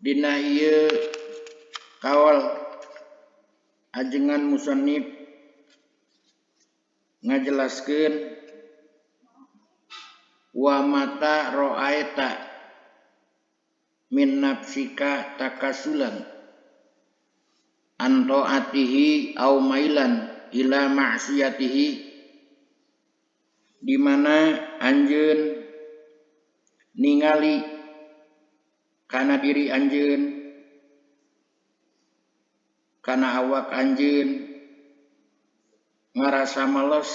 Dina ieu kaol ajengan musannif ngajelaskeun wa mata ra'aita min nafsika takasulan an ta'atihi au mailan ila ma'siyatihi, di mana anjeun ningali kana diri anjeun, kana awak anjeun ngarasa males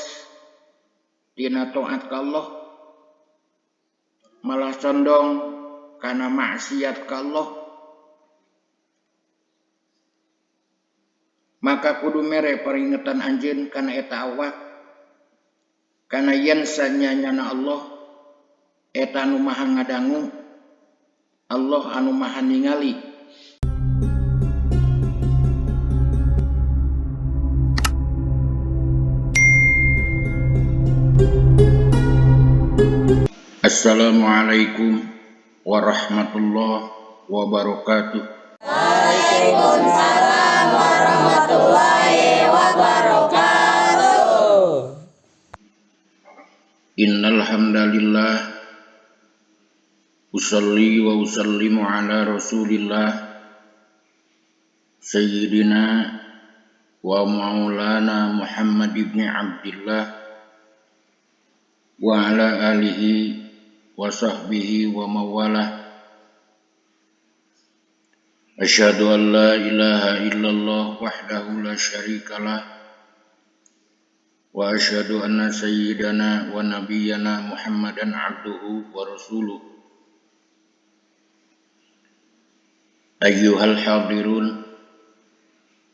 dina taat ka Allah, malah condong kana maksiat ka Allah, maka kudu mere peringetan anjeun kana eta awak, kana yen sanyanyana Allah eta anu maha ngadangu, Allah anu maha ningali. Assalamualaikum warahmatullahi wabarakatuh. Waalaikumsalam warahmatullahi wabarakatuh. Innal hamdalillah usalli wa usallimu ala Rasulillah sayyidina wa maulana Muhammad ibn Abdillah wa ala alihi wa sahbihi wa mawalah. Asyhadu an la ilaha illallah wahdahu la syarikalah wa asyhadu anna sayyidana wa nabiyyana Muhammadan abduhu wa rasuluh. Ayyuhal hadirun,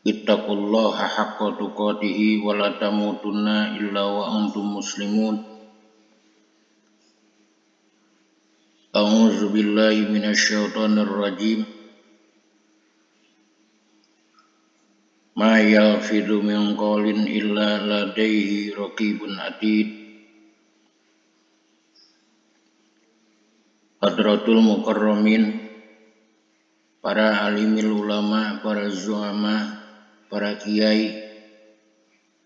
ittaqullaha haqqa tuqatihi wa la tamutunna illa wa antum muslimun. A'udzu billahi minasyaitonir rajim. Ma yalfidhu min qawlin illa ladaihi raqibun atid. Hadratul mukarramin, para alimil ulama, para zuama, para kiai,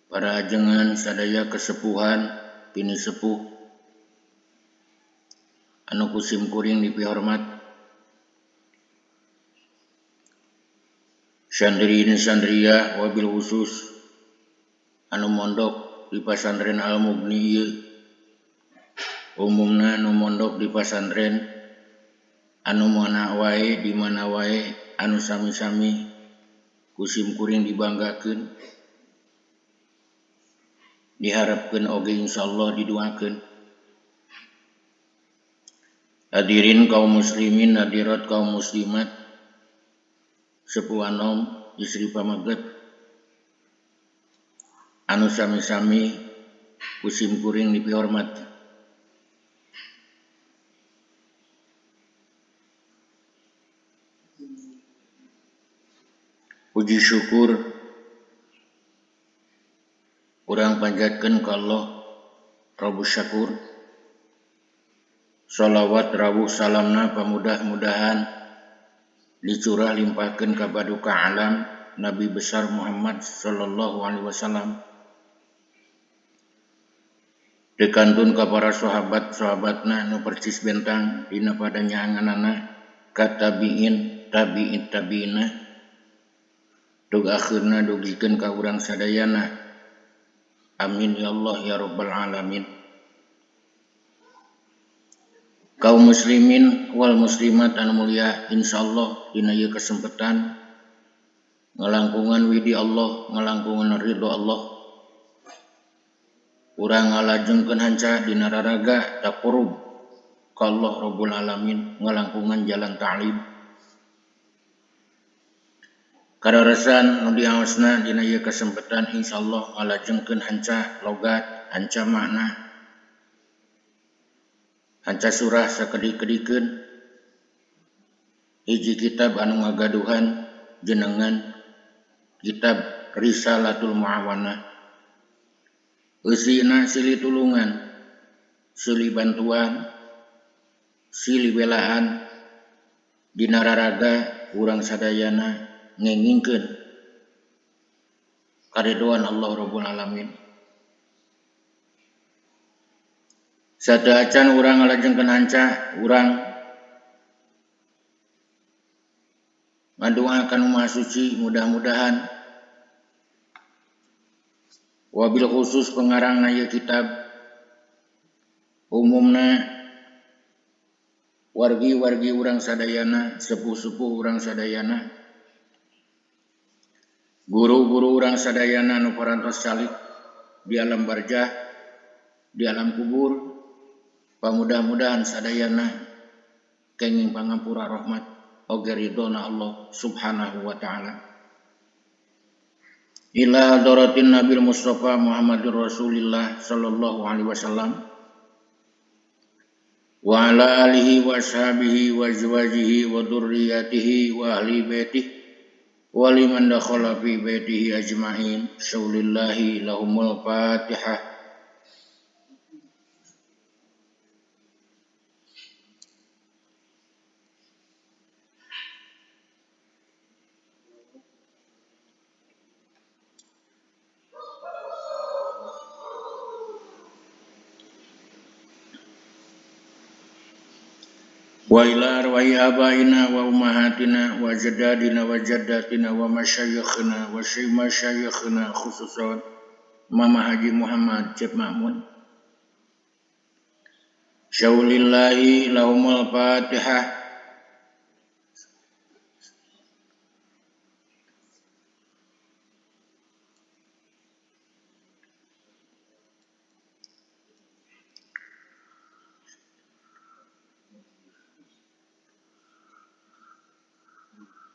para ajengan sadaya kesepuhan, pini sepuh, anu kusim kuring dipihormat, santri sandriyah wabil khusus anu mondok di pasantren Al-Mughni ieu, umumna anu mondok di pasantren anu mana wae di mana wae anu sami-sami kusim kuring dibanggakeun, diharapkeun oge insyaallah diduakeun. Hadirin kaum muslimin, hadirat kaum muslimat, sepuh anom, istri pamaget, anu sami-sami kusim kuring dipihormat. Puji syukur urang panjatkeun ka Allah Rabbus Syakur. Shalawat rawuh salamna pamudah-mudahan dicurah limpahkeun ka baduka alam Nabi besar Muhammad sallallahu alaihi wasallam, dikantun ka para sahabat-sahabatna nu percis bentang dina pada nyaanganana ka tabiin tabi'in tabiina dug akhirna dugikeun ka urang sadayana. Amin ya Allah ya rabbal alamin. Kaum muslimin wal muslimat anu mulia, insyaallah dina ieu kesempatan ngalangkungan widi Allah, ngalangkungan ridho Allah, urang ngalajengkeun hanca dina raraga taqurrub ka Allah Rabbul Alamin, ngalangkungan jalan ta'lim. Kararesan nu diaosna dina ieu kesempatan insyaallah ngalajengkeun hanca logat, hanca makna, hanca surah sakedik-kedikeun hiji kitab anu ngagaduhan jenengan kitab Risalatul Muawanah. Eusina silih tulungan, silih bantuan, silih belaan dina raraga urang sadayana ngengingkeun karidoan Allah Rabbul Alamin. Sateuacan urang ngalajengkeun hanca urang ngadoakeun Maha Suci mudah-mudahan wabil khusus pengarangna ieu kitab umumna wargi-wargi urang sadayana, sepuh-sepuh urang sadayana, guru-guru urang sadayana nu parantos calik di alam barjah, di alam kubur, pamudah-mudahan sadayana kenging pangampura rahmat oge ridona Allah Subhanahu wa taala. Ila hadratin Nabil Mustafa Muhammadur Rasulillah sallallahu alaihi wasallam wa ala alihi wa ashabihi wa azwajihi wa dzurriyyatihi wa ahli baitihi wa liman dakhala fi baitihi ajma'in. Syaulillahi lahumul Fatihah. Wa ila arwahi abaina wa ummahatina wa jaddadina wa jaddatina wa masyayikhina wa masyayikhina khususan Mama Haji Muhammad Cep Mahmud. Syaulillahi lahumul Fatihah.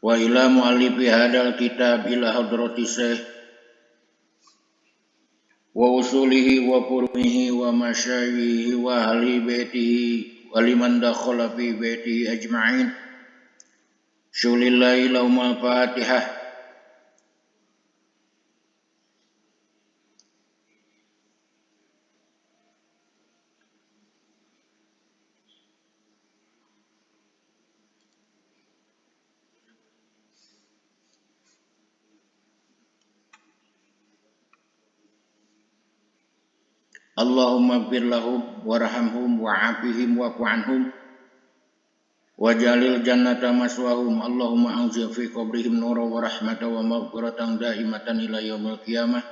Wa ila muallifi hadal kitab ila hadrati syekh wa usulihi wa furu'ihi wa masyayihi wa ahli baitihi wa liman dakhala fi baitihi ajma'in. Syulillahi lahumul Fatihah. Allahumma ighfir lahum warhamhum wa'afihim wa'fu anhum wajalil jannata maswahum. Allahumma anzil fi qabrihim nura wa rahmatan wa maghfiratan daimatan ila yaumil qiyamah.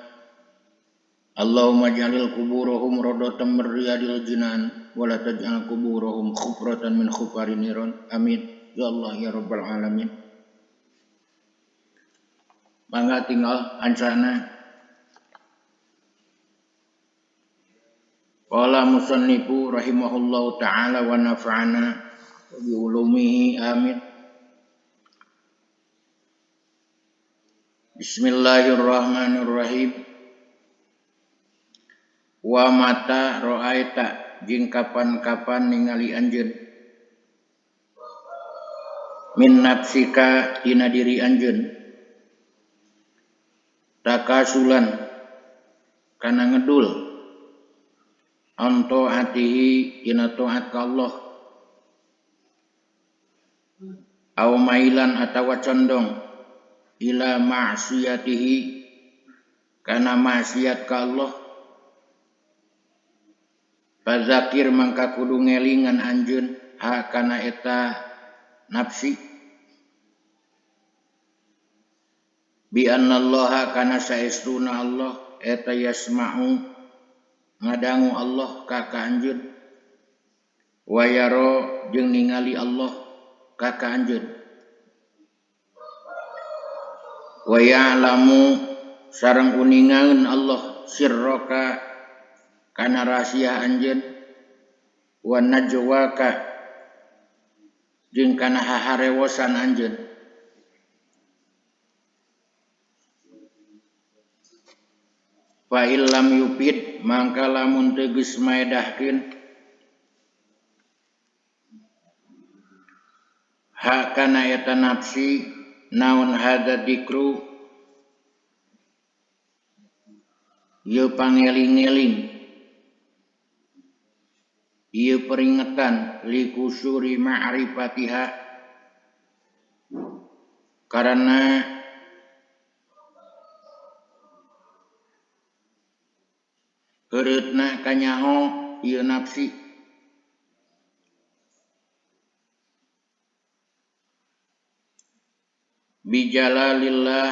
Allahumma jalil kuburahum radatan min riyadil jinan wa la taj'al kuburahum khufratan min khufarin niran. Amin ya Allah ya rabbal alamin. Mangga tinggal ancana. Qala musannifu rahimahullahu ta'ala wa nafa'ana bi ulumihi amin. Bismillahirrahmanirrahim. Wa mata ra'aita jeung kapan-kapan ningali anjeun min nafsika tina diri anjeun takasulan kana ngedul anto atihi tina taat ka Allah au mailan atawa condong ila ma'siyatihi kana maksiat ka Allah fazakir mangka kudu ngelingan anjeun ha kana eta nafsi bi annallaha kana saestuna Allah eta yasma'u ngadangu Allah ka ka anjeun wa yaro jeung ningali Allah ka ka anjeun wa ya'lamu sareng uningaeun Allah sirraka kana rahasia anjeun wa najwaka jeung kana haharewosan anjeun. Fa illam yupid mangka lamun teu geus maedahkeun ha kana eta nafsi naon hadza dikru ieu pangeling-eling ieu peringatan likusuri ma'rifatiha Karena heureutna kanyaho ieu nafsi bijalalillah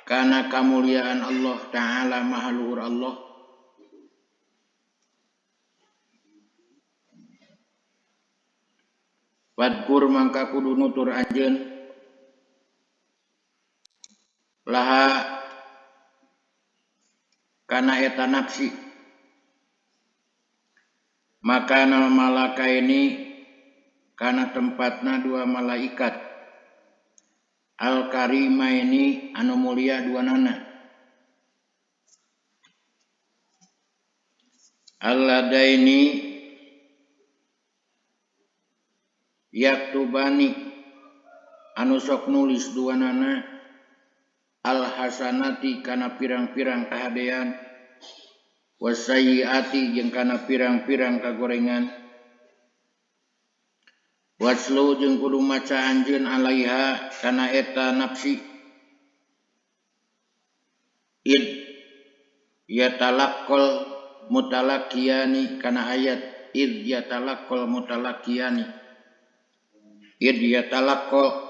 kana kamuliaan Allah Ta'ala maha luhur Allah wadkur mangka kudu nutur anjeun laha kana eta nafsi maka malaka ini kana tempatna dua malaikat al-karima ini anu mulia dua nana alladaini yaktubani anu sok nulis dua nana al-hasanati kana pirang-pirang kahadean wasayyiati jeung kana pirang-pirang kagorengan waslu jeung kudu maca anjeun alaiha kana eta nafsi id yatalaqqal mutalaqiyani kana ayat id yatalaqqal mutalaqiyani id yatalaqqal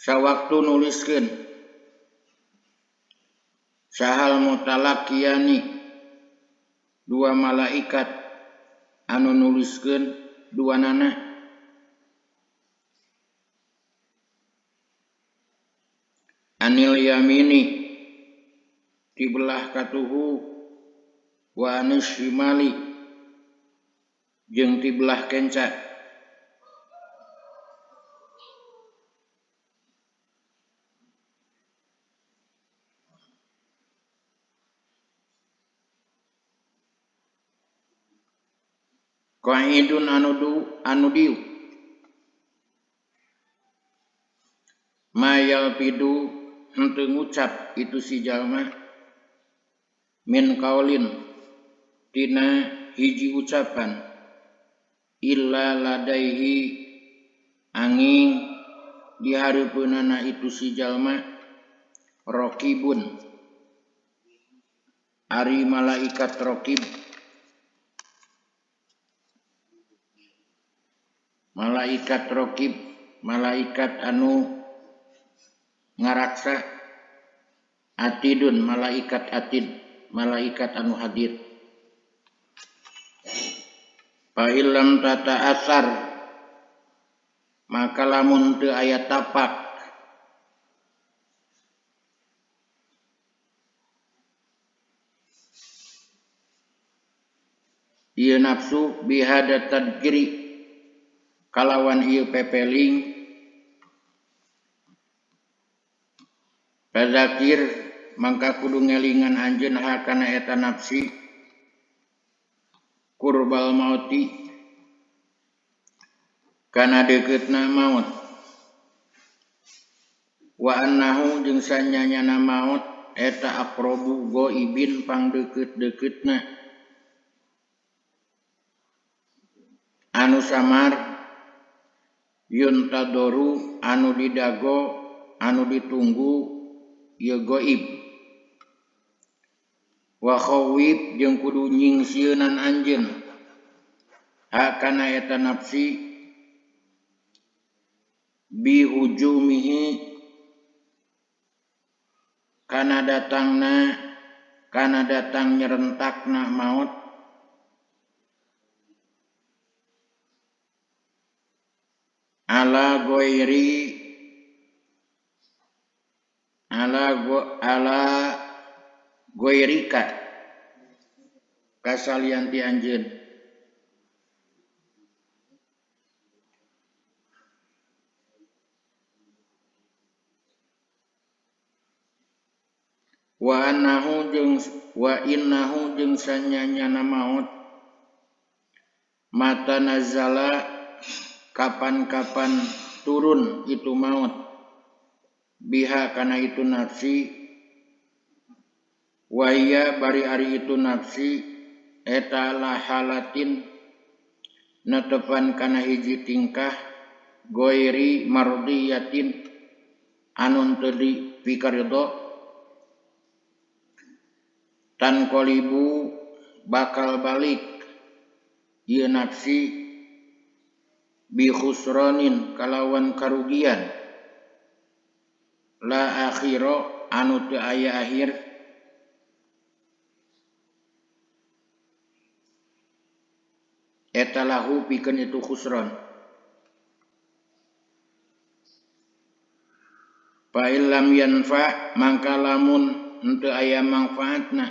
sawaktu nuliskeun sahal mutalaqiyani dua malaikat anu nuliskeun dua nana anil yamini ti belah katuhu wa anis shimali jeung ti belah kenca qaidun anu diuk mayal pidu henteu ngucap itu si jalma min kaulin tina hiji ucapan illa ladaihi angin dihareupeunana itu si jalma raqibun ari malaikat raqib malaikat raqib malaikat anu ngaraksa atidun malaikat atid malaikat anu hadir fa illam tata asar maka lamun teu aya tapak ieu nafsu bihada tadkiri kalawan ieu pepeling fadzakir mangka kudu ngelingan anjeun hakana eta nafsi kurbal mauti kana deukeutna maut wa annahu jeung sanyanyana maut eta aqrabu ghaibin pangdeukeut-deukeutna anu samar yuntadoru anu didago anu ditunggu ieu gaib wa khawif jeung kudu nyingsieunan anjeun hakana eta nafsi bi hujumihi kana datang nyerentakna maut ala goiri ala goirika kasalian ti anjeun wa annahu jeung wa innahu jeung sanyanyana maut mata nazala kapan-kapan turun itu maut Biha kana itu nafsi waya bari ari itu nafsi eta lahalatin netepan kana hiji tingkah goiri mardiyatin anun teu dipikaridho tanqalibu bakal balik ieu nafsi bi khusranin kalawan karugian la akhira anu teu aya akhir eta lahu pikeun itu khusran. Fa illam yanfa mangka lamun henteu aya mangfaatna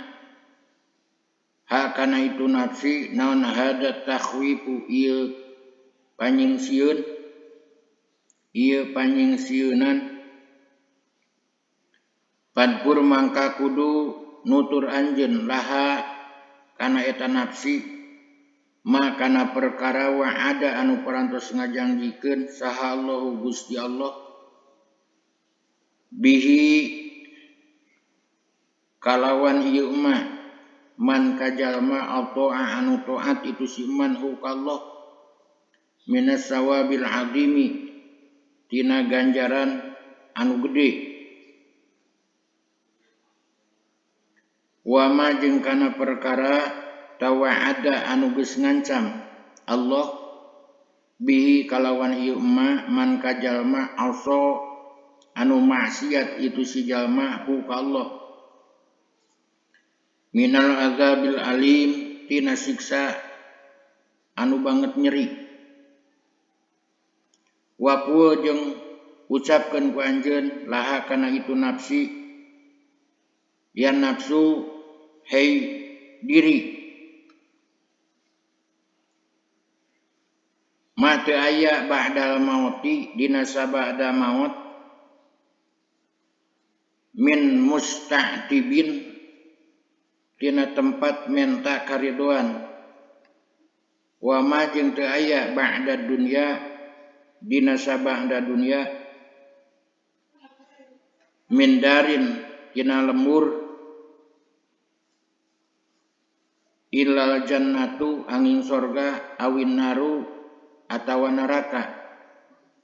ha kana itu nafsi naon hada takhwifu ieu panyingsiun ieu panyingsieunan padpur mangka kudu nutur anjeun laha kana eta nafsi ma kana perkara wa'ada anu parantos ngajangjikeun saha Allahu Gusti Allah bihi kalawan ieu mah man kajalma ata'a anu taat itu si man hu ka Allah minas sawabil azimi tina ganjaran anu gede wa ma jeung kana perkara tawa'ada anu geus ngancam Allah bihi kalawan ieu ma man kajalma asa anu maksiat itu si jalma hu ka Allah minal azabil alim tina siksa anu banget nyeri. Waqul jeung ucapkeun ku anjeun laha kana itu nafsi ya nafsu hei diri ma teu aya ba'dal mauti dina sabada maut min musta'tibin tina tempat menta karidoan wa ma jeung teu aya ba'da dunya dina sabada dunya min darin tina lembur illal jannatu angin sorga awin naru atawa neraka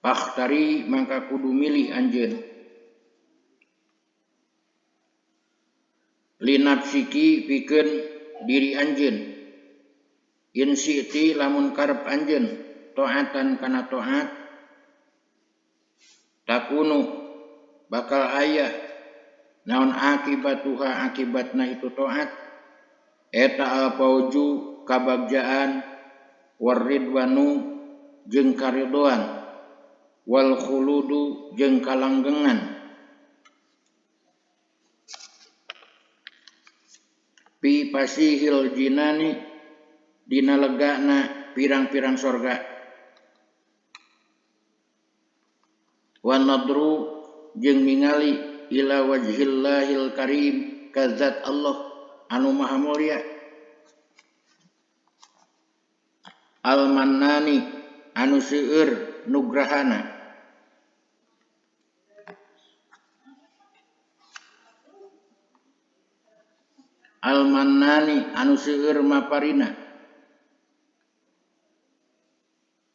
pakhtari mangka kudu milih anjeun linafsiki pikeun diri anjeun in syi'ti lamun karep anjeun taatan kana taat takunu bakal aya naon akibatuha akibatna itu taat eta al-fauju kabagjaan waridwanu jeung karidoan wal khuludu jeung kalanggengan pi pasihil jinani dina legana pirang-pirang sorga wa nadru jeung ningali ila wajhillahil karim ka zat Allah anu maha mulia al mannani anu seueur nugrahana al mannani anu seueur maparina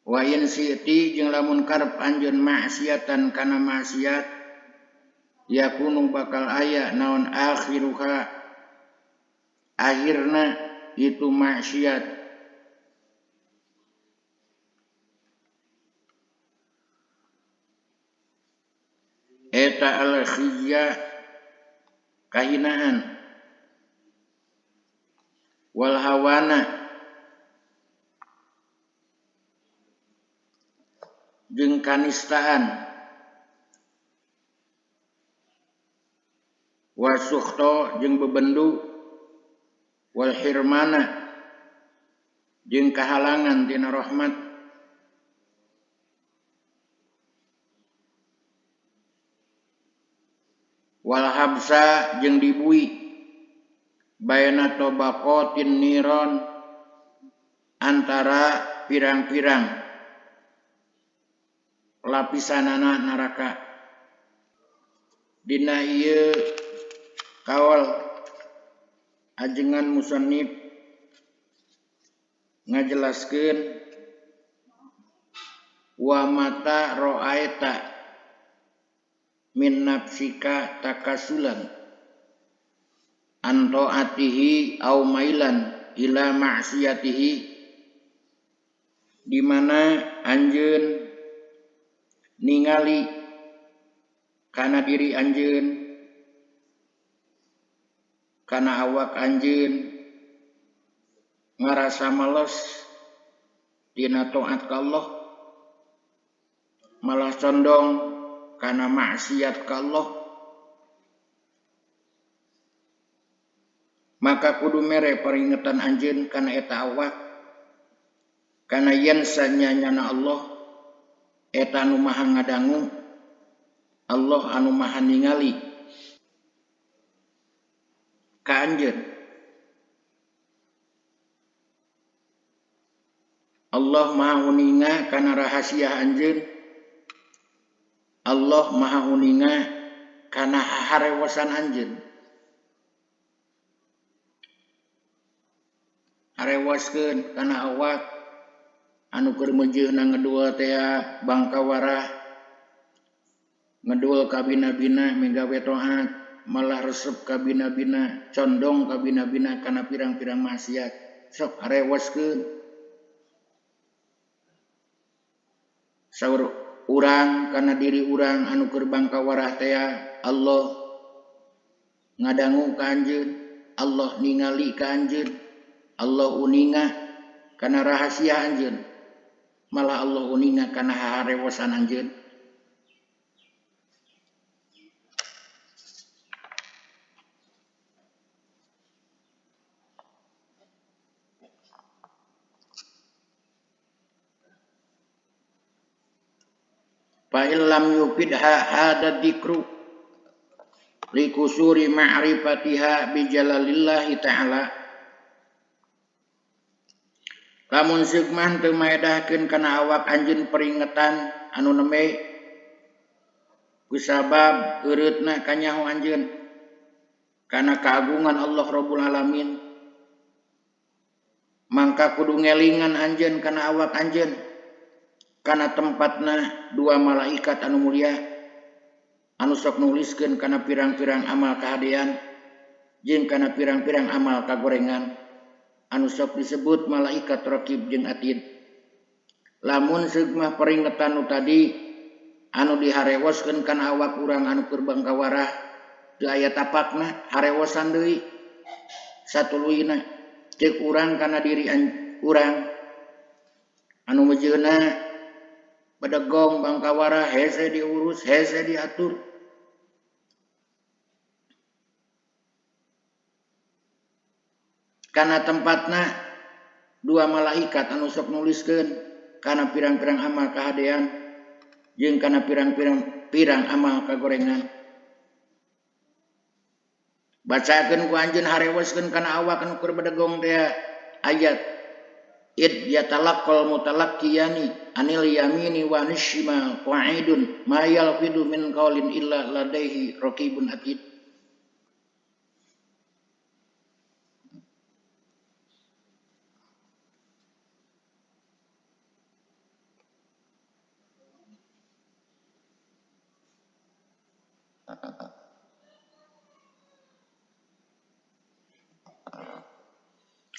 wa in syi'ti jeung lamun karep anjeun maksiatan kana maksiat yakunu bakal aya naon akhiruha akhirna itu maksiat eta al khizya kahinaan wal hawana jeung kanistaan wa sukhta jeung bebendu wal hirmana jeung kahalangan tina rahmat wal habsa jeung dibui baina tabaqatin niron antara pirang-pirang lapisanana neraka. Dina ieu kaol ajengan musannif ngajelaskeun wa mata ra'aita min nafsika takasulan an ta'atihi au mailan ila ma'siyatihi, di mana anjeun ningali kana diri anjeun, kana awak anjeun ngarasa males dina taat ka Allah, malah condong kana maksiat ka Allah, maka kudu mere peringetan anjeun kana eta awak, kana yen sanyanyana Allah eta anu maha ngadangu, Allah anu maha ningali ka anjeun. Allah maha uninga kana rahasia anjeun, Allah maha uninga kana harewasan anjeun. Harewaskeun kana awak anu keur meujeuhna ngedua teh bangkawarah, ngedul kabina-bina migawe taat, malah resep kabina-bina, condong kabina-bina kana pirang-pirang maksiat. Sok harewaskeun. Saur urang kana diri urang anu keur bangkawarah teh, Allah ngadangu ka anjeun, Allah ningali ka anjeun, Allah uninga kana rahasia anjeun, malah Allah uninga kana harewasan anjeun. Fa illam yufidha hada dzikru likusuri ma'rifatiha bi jalalillahi ta'ala. Lamun seuk mah teu maedahkeun kana awak anjeun peringetan anu nembe kusabab eureutna kanyaho anjeun kana keagungan Allah Rabbul Alamin, mangka kudu ngelingan anjeun kana awak anjeun kana tempatna dua malaikat anu mulia anu sok nuliskeun kana pirang-pirang amal kahadean jeung kana pirang-pirang amal kagorengan anu sok disebut malaikat raqib jeung atid. Lamun seuk mah peringetan nu tadi anu diharewoskeun kana awak urang anu keur bangkawarah teu aya tapakna, harewosan deui satuluyna ceuk urang kana diri urang anu meujeuhna bedegong bangkawara hese diurus, hese diatur. Kana tempatna dua malaikat anu sok nuliskeun kana pirang-pirang amal kahadean jeung kana pirang-pirang pirang amal kagorengan. Bacakeun ku anjeun, harewaskeun kana awak anu keur bedegong teh ayat id yatalaqqal mutalaqqiyani anil yamini wa anishimal qa'idun ma yalfidu min qaulin illa ladaihi raqibun atid.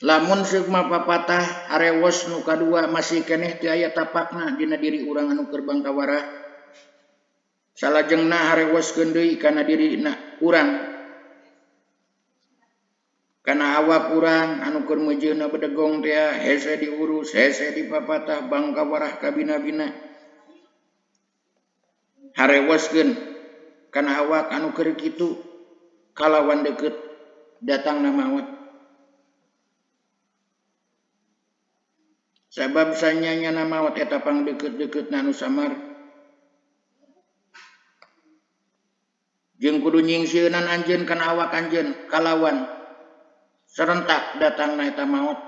Lamun seuk mah papatah harewos nu kadua masih keneh teu aya tapakna dina diri urang anu keur bangkawarah, salajengna harewoskeun deui kana dirina urang, kana awak urang anu keur meujeuhna bedegong teh hese diurus, hese dipapatah, bangkawarah kabina-bina. Harewoskeun kana awak anu keur kitu kalawan deukeut datangna maot. Sabab sanyanyana maot eta pang deukeut-deukeutna anu samar. Jeung kudu nyingsieunan anjeun kana awak anjeun kalawan serentak datangna eta maot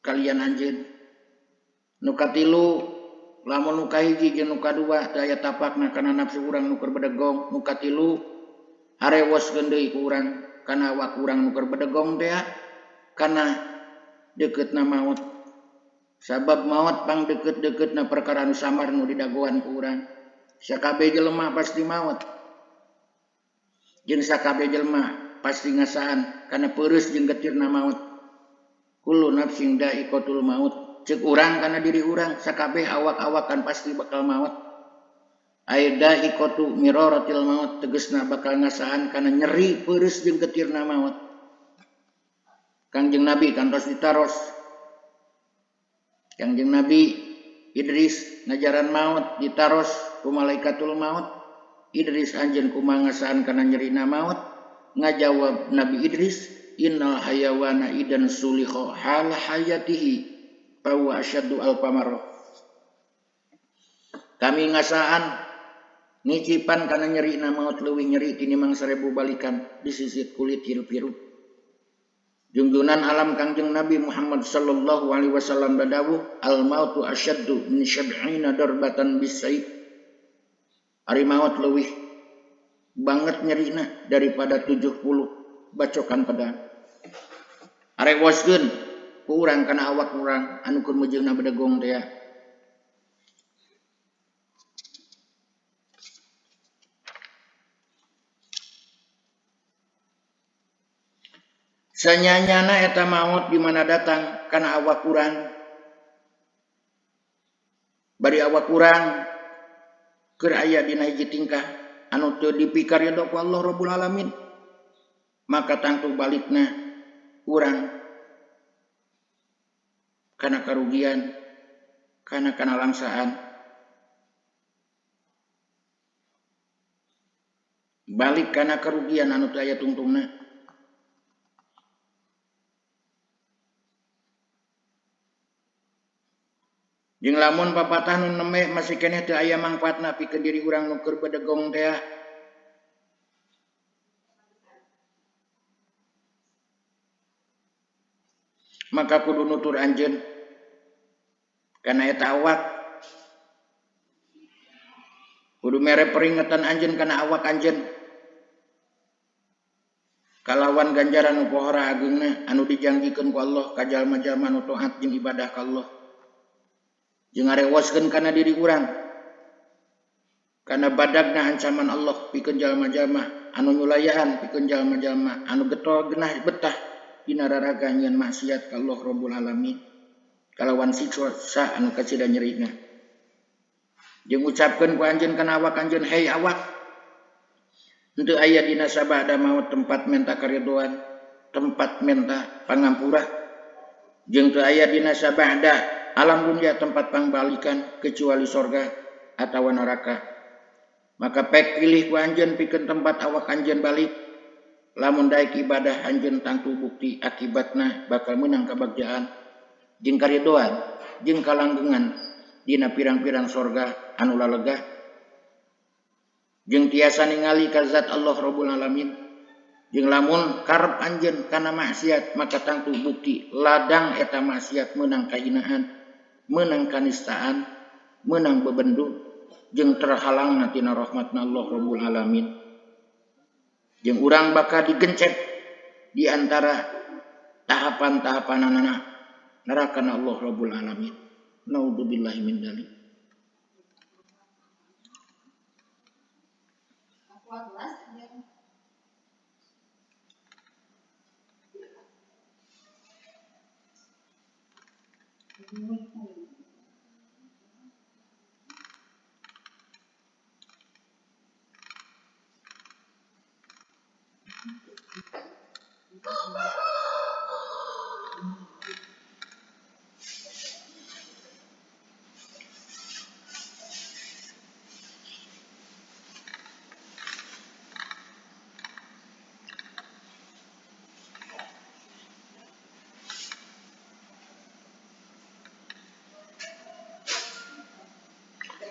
kalian anjeun. Nu katilu Lamun nu kahiji jeung nu kadua teu aya tapakna kana nafsu urang nu keur bedegong, nu katilu harewoskeun deui ku urang kana awak urang nu keur bedegong teh kana deukeutna maot. Sabab maot pang deukeut-deukeutna perkara nu samar nu didagoan ku urang. Sakabeh jelema pasti maot. Jeung sakabeh jelema pasti ngasaan kana peureus jeung getirna maot. Kullu nafsin dha'iqatul maut. Ceuk urang kana diri urang sakabeh awak-awakan pasti bakal maot. Ai dha'iqatu miraratil maut tegasna bakal ngasaan kana nyeri peureus jeung getirna maot. Kangjeng Nabi kantos ditaros. Kangjeng Nabi Idris ngajaran maut ditaros ku malaikatul maut. Idris anjeun kumaha ngasaan kana nyerina maut? Ngajawab Nabi Idris, innal hayawana idan suliha hal hayatihi fa huwa asyaddu alfamar. Kami ngasaan ngicipan kana nyerina maut leuwih nyeri tinimbang 1000 balikan disisit kulit hirup-hirup. Jungjunan alam Kangjeng Nabi Muhammad sallallahu alaihi wasallam dadawuh al mautu asyaddu min sab'ina darbatan bisayf. Ari maut leuwih banget nyerina daripada 70 bacokan pedang. Arewoskeun ku urang kana awak urang anu keur meujeuhna bedegong teh. Sanyanyana eta maut di mana datang kana awak urang. Bari awak urang keur aya dina hiji tingkah anu teu dipikaridho ku Allah Rabbul Alamin. Maka tangtu balikna urang kana karugian, kana kalangsaan. Balik kana karugian anu teu aya tungtungna. Jeung lamun papatah nu nembe masih keneh teu aya mangfaatna pikeun diri urang nu keur bedegong teh. Maka kudu nutur anjeun kana eta awak. Kudu mere peringatan anjeun kana awak anjeun. Kalawan ganjaran nu pohara ageungna anu dijanjikeun ku Allah ka jalma-jalma nu taat jeung ibadah ka Allah. Jeung ngarewoskeun kana diri urang kana badagna ancaman Allah pikeun jalma-jalma anu nyulayaan, pikeun jalma-jalma anu getol genah betah dina raraga nyieun maksiat ka Allah Rabbul Alamin kalawan siksa anu kacida nyerina. Jeung ucapkeun ku anjeun kana awak anjeun, hei awak, henteu aya dina sabada maut tempat menta karidoan, tempat menta pangampura. Jeung teu aya dina sabada alam dunia tempat pangbalikan kecuali sorga atawa neraka. Maka pek pilih ku anjeun pikeun tempat awak anjeun balik. Lamun daek ibadah anjeun tangtu bukti akibatna bakal meunang kabagjaan jeung karidoan jeung kalanggengan dina pirang-pirang sorga anu lalegah jeung tiasa ningali ka zat Allah Rabbul Alamin. Jeung lamun karep anjeun kana maksiat maka tangtu bukti ladang eta maksiat meunang kahinaan, meunang kanistaan, meunang bebendu jeung terhalangna tina rahmatna Allah Rabbul Alamin. Jeung urang bakal digencet di antara tahapan-tahapanana neraka Allah Rabbul Alamin. Naudzubillahi min dzalik.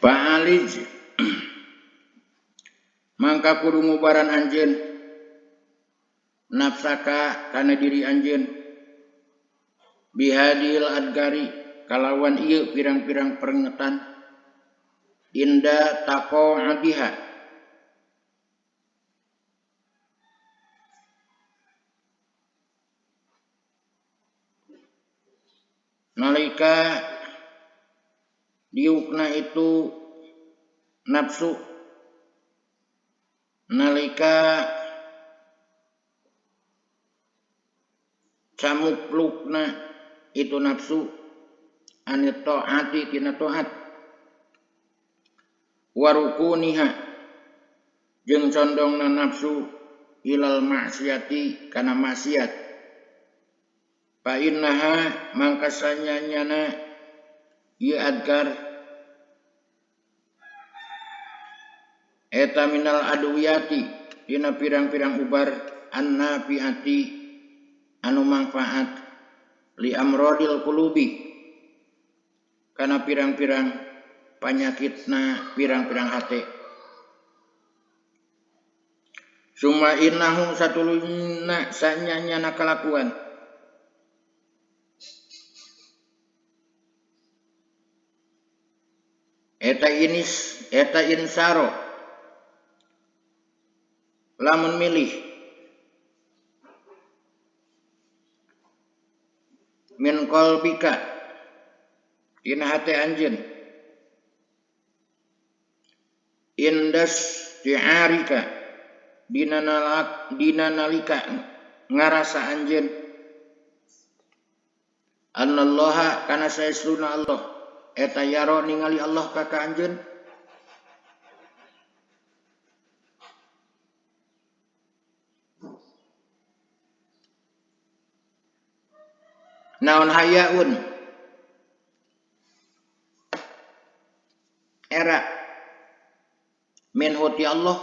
Fa'alij mangka kudu ngubaran anjeun nafsaka kana diri anjeun bihadil adgari kalawan ieu pirang-pirang peringetan Inda taqa'adiha nalika diukna itu nafsu nalika camuklukna itu nafsu anit taati tina taat warukuniha jeung condongna nafsu ilal maksiati kana maksiat fa innaha mangka sanyanyana ieu adkar eta minal adwiyati dina pirang-pirang ubar annafiati anu mangfaat li amrodil qulubi kana pirang-pirang panyakitna pirang-pirang hate. Summa innahum satuluyna sanyanyana kalakuan eta inis eta insaro lamun milih min qalbika dina hate anjeun indas ti'arika dina nalak dina nalika ngarasa anjeun annallaha kana saestuna Allah eta yaro ningali Allah ka ka anjeun naon hayaun era minhu ti Allah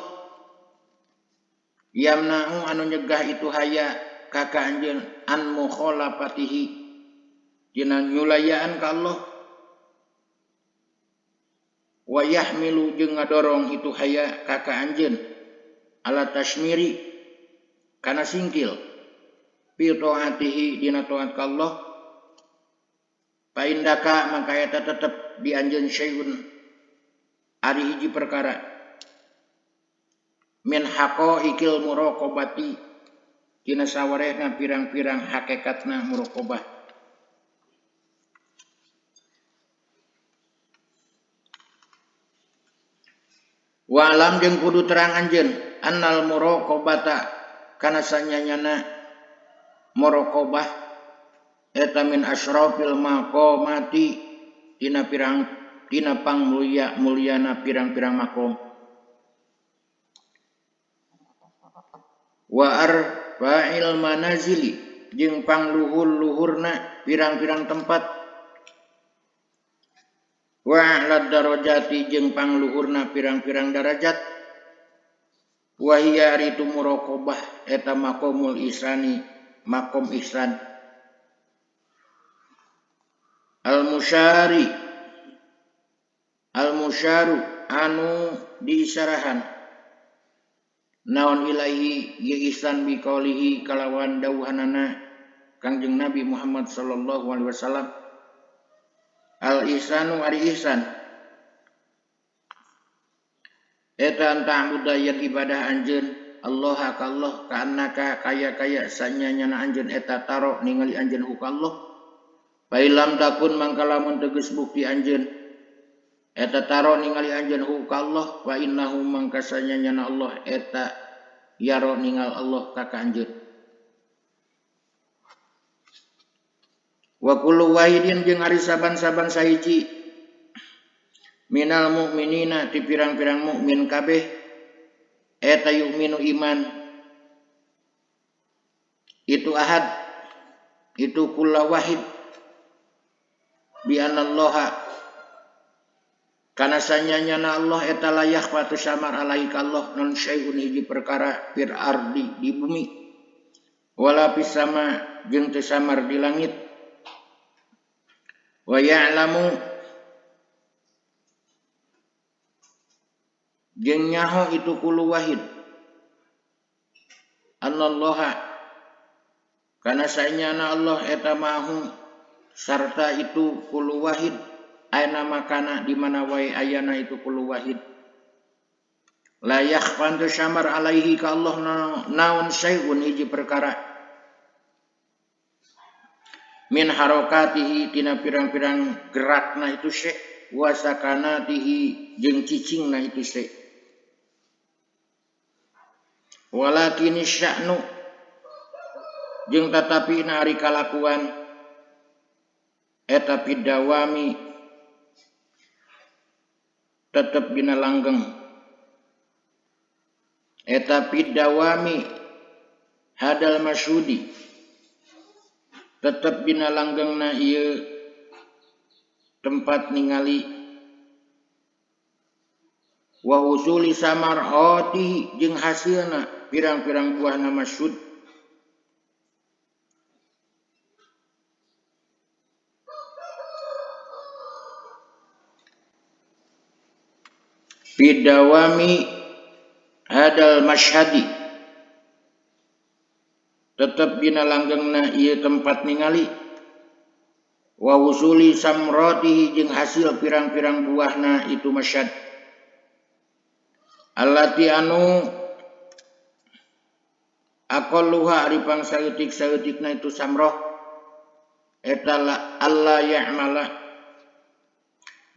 yamna'u anu nyegah itu haya ka ka anjeun an mukhalafatihi dina nyulayaan ka Allah wa yahmilu jeung ngadorong itu haya ka ka anjeun ala tashmiri kana singkil fi taatihi dina taat ka Allah fa indaka mangka eta tetep di anjeun syai'un ari hiji perkara min haqaiqil muraqabati dina sawarehna pirang-pirang hakikatna muraqabah. Wa alam jeung kudu terang anjeun annal muraqabata kana sanyanyana muraqabah eta min asyrafil maqamati dina pirang dina pangmulia mulyana pirang-pirang makom wa arba'il manazili jeung pangluhur-luhurna pirang-pirang tempat wa a'lad darajati jeung pangluhurna pirang-pirang darajat wa hiya ari tu muraqabah eta maqamul ihsani maqam ihsan al musyari al musyaru anu diisyarahan naon ilahi ye ihsan biqaulihi kalawan dawuhanana Kangjeng Nabi Muhammad sallallahu alaihi wasallam al ihsanu ari ihsan eta anta'budu yen ibadah anjeun Allah ka Allah ka annaka kaya-kaya sanyanyana anjeun eta taro ningali anjeun hu ka Allah fa illam takun mangka lamun teu geus bukti anjeun eta taro ningali anjeun hu ka Allah fa innahu mangka sanyanyana Allah eta yaro ningal Allah ka ka anjeun wa kullu wahidin jeung ari saban-saban sahiji minal mukminina ti pirang-pirang mukmin kabeh eta yu'minu iman itu ahad itu kullu wahid bi anallaha kana sanyanyana Allah eta layak patu samar alaihi ka Allah non syai'un hiji perkara fil ardi di bumi wala fis sama jeung teu samar di langit wa ya'lamu jeung nyaho itu kullu wahid annallaha kana sanyana Allah eta mahu sarta itu kullu wahid Aina makana di mana wae ayana itu kullu wahid. La yakhfan samar alaihi ka Allah naon syai'un hiji perkara. Min harokatihi tina pirang-pirang gerakna itu syai' wa sakanatihi jeung cicingna itu syai'. Walakin sya'nu jeung tatapi na ari kalakuan eta pidawami tetep dina langgeng eta pidawami hadal masyudi tetep dina langgengna ieu tempat ningali wa husuli samaratihi jeung hasilna pirang-pirang buahna masyud bidawami hadal masyhadi tetep dina langgengna ieu tempat ningali wa husuli samratihi jeung hasil pirang-pirang buahna itu masyhad allati anu aqalluha ari pangsaeutik-saeutikna itu samroh eta alla ya'mala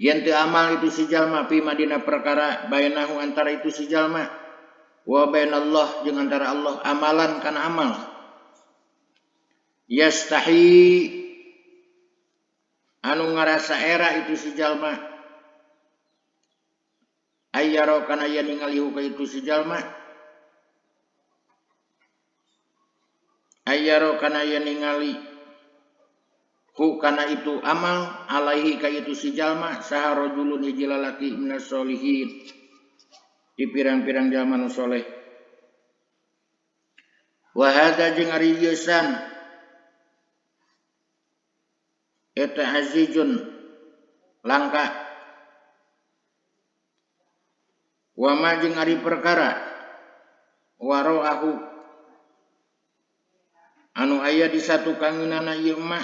yen teu amal itu si jalma fi madina perkara bainahu antara itu si jalma wa bainallah jeung antara Allah amalan kana amal yastahi anu ngarasa era itu si jalma ayyaro kana yen ningali ka itu si jalma ayyaro kana yen ningali hu kana itu amal alaihi ka itu si jalma saha rajulun hiji lalaki minas solihin di pirang-pirang jalma nu soleh wa hadza jeung ari ieu san eta azizun langka wa ma jeung ari perkara waroahu anu aya di satu kangeunana ieu ma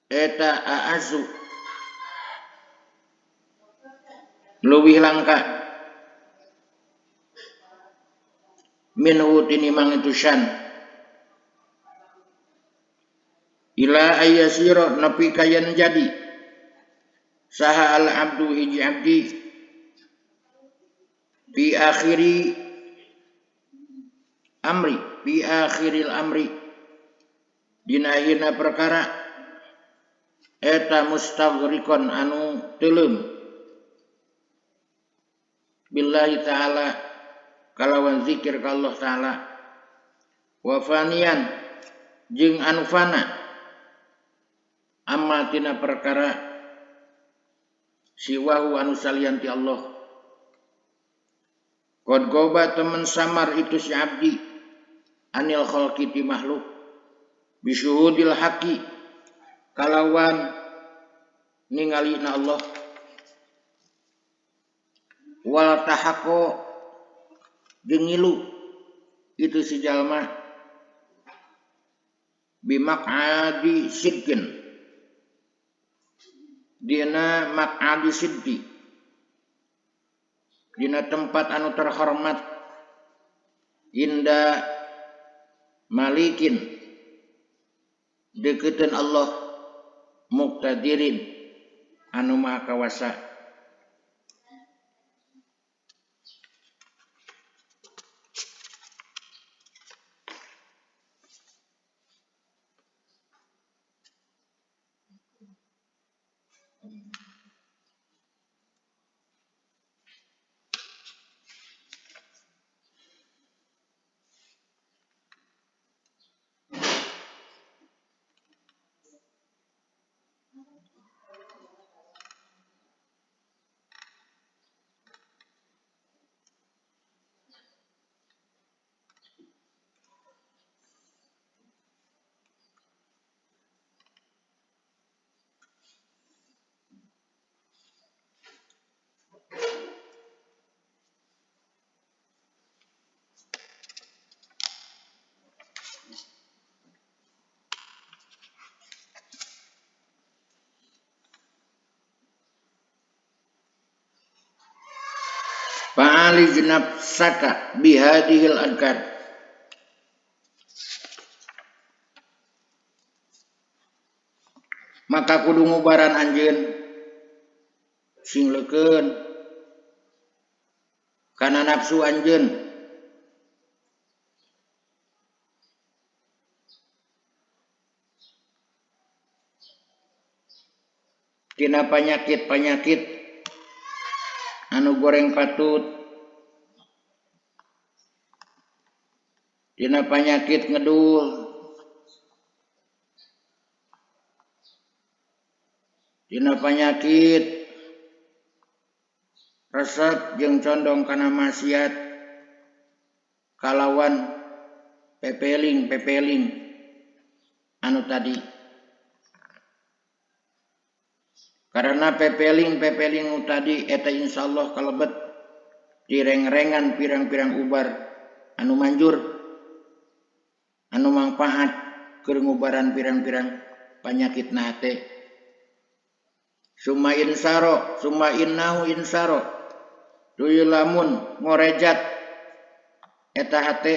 eta aazu leuwih langka minhu tinimang itu syan ila ayyasira nepi ka yen jadi saha al abdu hiji abdi bi akhiri amri bi akhiril amri dina akhirna perkara eta mustaghrikon anu teuleum billahi ta'ala kalawan zikir ka Allah ta'ala wa fanian jeung anu fana amma tina perkara siwahu anu salian ti Allah qad goba temen samar itu si abdi anil khalqi ti makhluk bisyuhudil haqi kalawan ningalina Allah wal tahaqo jeung ngilu itu si jalma bimaq'adi sidqin dina maq'adi sidqi dina tempat anu terhormat inda malikin deketan Allah muqtadirin anu maha kawasa. Fa'alij nafsaka bihadihil adkar. Maka kudu ngubaran anjeun sing leukeun kana nafsu anjeun tina panyakit-panyakit anu goreng patut, tina panyakit ngedul, tina panyakit resep jeung condong kana maksiat kalawan pepeling-pepeling anu tadi. Karena pepeling-pepeling tadi eta insyaallah kalebet direng-rengan pirang-pirang ubar anu manjur anu mangpaat keur ngubaran pirang-pirang panyakit na hate. Summa insaro, summa innahu insaro. Duyu lamun ngorejat eta hate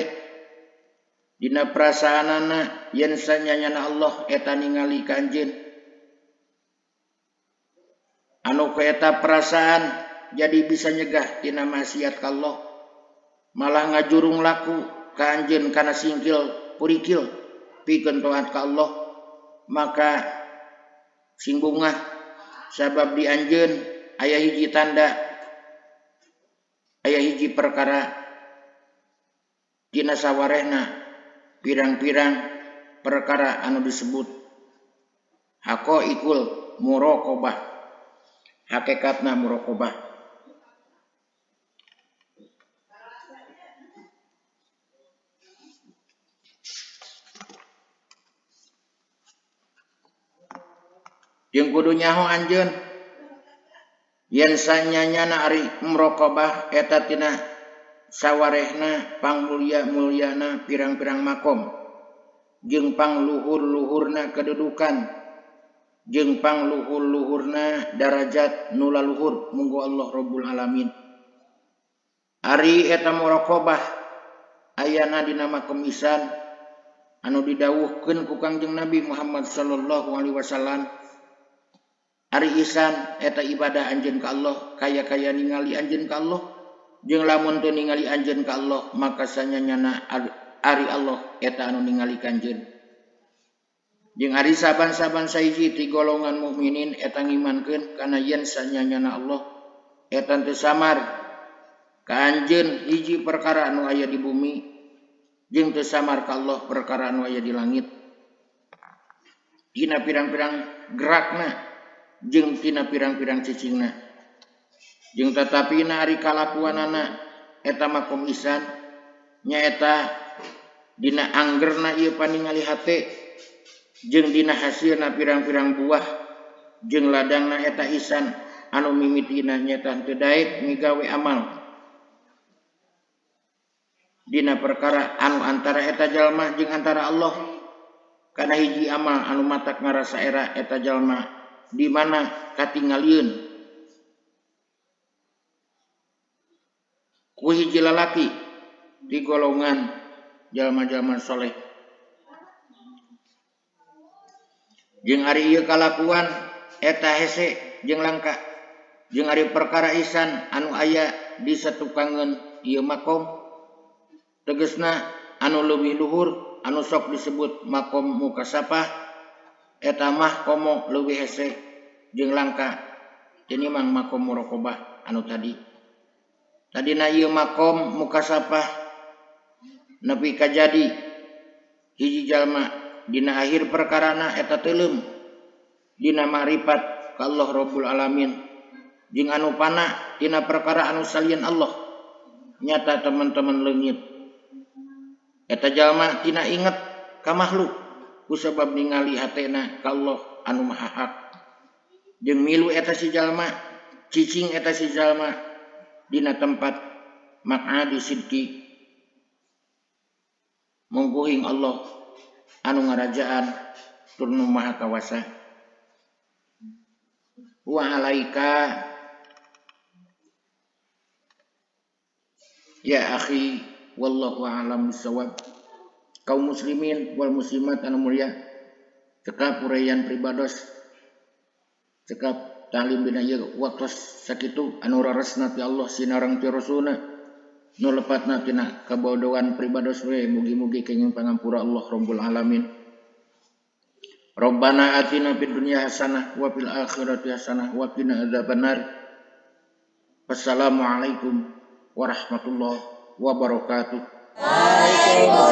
dina perasaanana yen sanyanyana Allah eta ningali ka anjeun. Anu ku eta perasaan jadi bisa nyegah tina maksiat ka Allah, malah ngajurung laku ka anjeun kana singkil purikil pikeun taat ka Allah, maka sing bungah sabab di anjeun aya hiji tanda, aya hiji perkara dina sawarehna pirang-pirang perkara anu disebut haqaiqul muraqabah, hakikatna muraqabah. Jeung kudu nyaho anjeun yen sanyanyana ari muraqabah eta tina sawarehna pangmulia-muliana pirang-pirang makom jeung pangluhur-luhurna kedudukan jeung pangluhur-luhurna darajat nu laluhur munggo Allah Rabbul Alamin. Ari eta muraqabah ayana dina makom ihsan anu didawuhkeun ku Kangjeng Nabi Muhammad sallallahu alaihi wasallam. Ari ihsan eta ibadah anjeun ka Allah kaya-kaya ningali anjeun ka Allah, jeung lamun teu ningali anjeun ka Allah maka sanyanyana ari Allah eta anu ningali ka anjeun. Jeung ari saban-saban sahiji ti golongan mukminin eta ngimankeun kana yen sanyanyana Allah eta teu samar ka anjeun hiji perkara anu aya di bumi jeung teu samar ka Allah perkara anu aya di langit. Dina pirang-pirang gerakna jeung tina pirang-pirang cicingna. Jeung tatapina ari kalakuanana eta makom ihsan nyaeta dina anggerna ieu paningali hate jeung dina hasilna pirang-pirang buah jeung ladangna eta ihsan anu mimitina nyaeta teu daek migawe amal dina perkara anu antara eta jalma jeung antara Allah, kana hiji amal anu matak ngarasa era eta jalma di mana katingalieun ku hiji lalaki di golongan jalma-jalma soleh. Jeung ari ieu kalakuan eta hese jeung langka, jeung ari perkara ihsan anu aya di satukangeun ieu makom tegesna anu leuwih luhur anu sok disebut makom mukasapah eta mah komo leuwih hese jeung langka tinimbang makom muraqabah anu tadi. Tadina ieu makom mukasapah nepi ka jadi hiji jalma dina akhir perkarana eta teuleum dina ma'rifat ka Allah Rabbul Alamin jeung anu pana dina perkara anu salian Allah nyata teman-teman leungit. Eta jalma tina inget ka makhluk kusabab ningali hatena ka Allah anu maha hak, jeung milu eta si jalma cicing eta si jalma dina tempat maq'adi sidqi mungguhing Allah anu ngarajaan tur nu maha kawasa. Wa alaika Ya akhi, wallahu a'lam bissawab. Kaum muslimin wal muslimat anu mulia, cekap uraian pribados, cekap tahlim dina ieu waktos sakitu. Anu raresna ti Allah sinareng ti Rasulna, nu lepatna tina kabodohan pribados we, mugi-mugi kenging pangampura Allah Rabbul Alamin. Rabbana atina fid dunya hasanah wa fil akhirati hasanah wa qina adzabannar. Wassalamualaikum warahmatullahi wabarakatuh. Waalaikumsalam.